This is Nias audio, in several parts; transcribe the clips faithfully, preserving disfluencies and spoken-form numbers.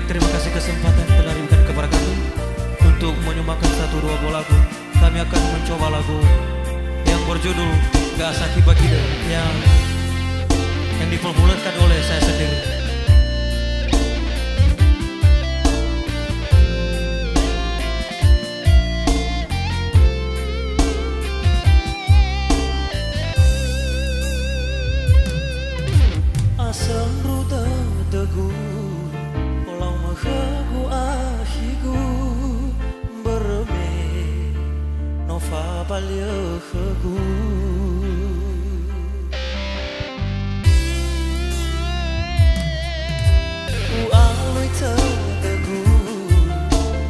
Terima kasih kesempatan telah diberikan kepada kami untuk menyumbangkan satu dua buah lagu. Kami akan mencoba lagu yang berjudul Gak Asakhi Bagida yang, yang diperbulankan oleh saya sendiri. Asöndru dödögu, olau mökhögu akhigu, börö me no fabali'ö khögu. U'alui tödögu,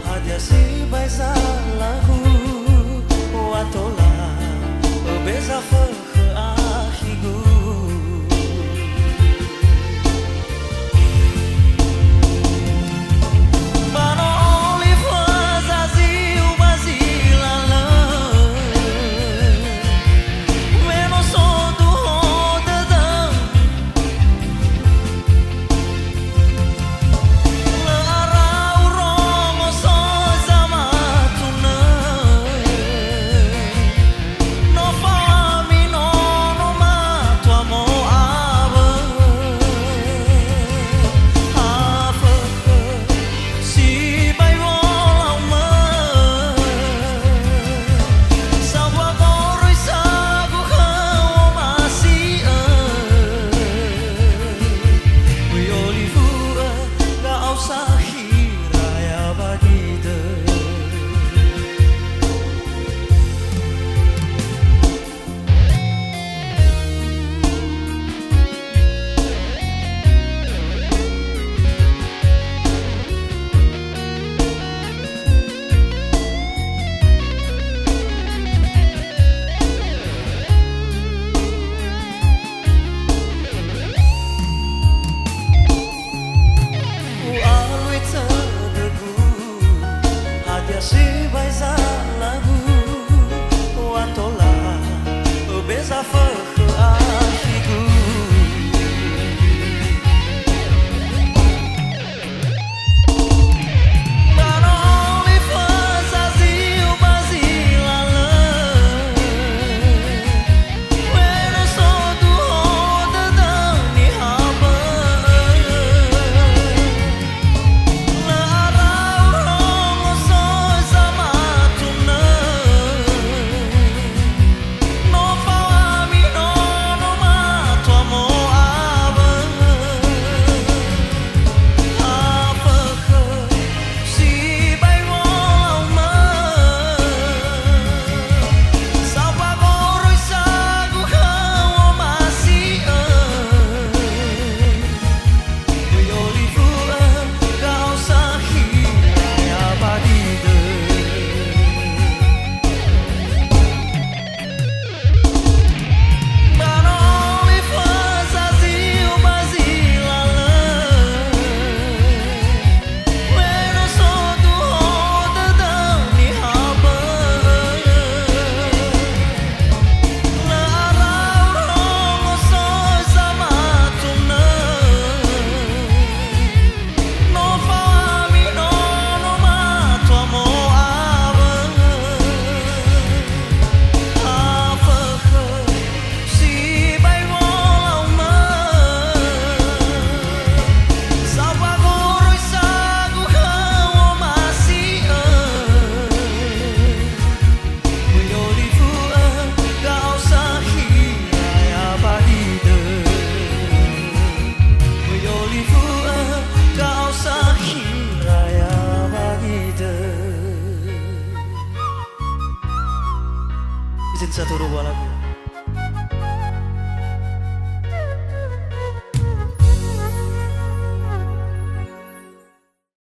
hadia sibai zalagu, wa tola öbeza fö- khö akhigu. Ba no olifu zaziu ba zi lalö, me no so duho dödö. Lö arau rongo so zamatunö. No fami nono matua mo'awö. Afökhö sibai wolaumö. Sambua goroisa gu khö omasi'ö. Möi olifu'ö ga'au sakhira ya ba gidö. U'alui tödögu, hadia sibai zalagu, wa tola öbeza fökhö akhigu. Ba no olifu zaziu ba zi lalö. Wena so duho dödö niha bö'ö. Lö arau rongo so zamatunö. No fao ami nono matua mo'awö. Afökhö sibai wolaumö. Sambua goroisa gu khö omasi'ö. Möi olifu'ö ga'au sakhira ya ba gidö. Ba no olifu zaziu ba zi lalö. Wena so duho dödö niha bö'ö. Lö arau rongo so zamatunö. No fao ami nono matua mo'awö. Afökhö sibai wolaumö. Sambua goroisa gu khö omasi'ö. Möi olifu'ö ga'au sakhira ya ba gidö. Möi olifu'ö ga'au sakhira ya ba gidö. Izin satu dua buah lagu.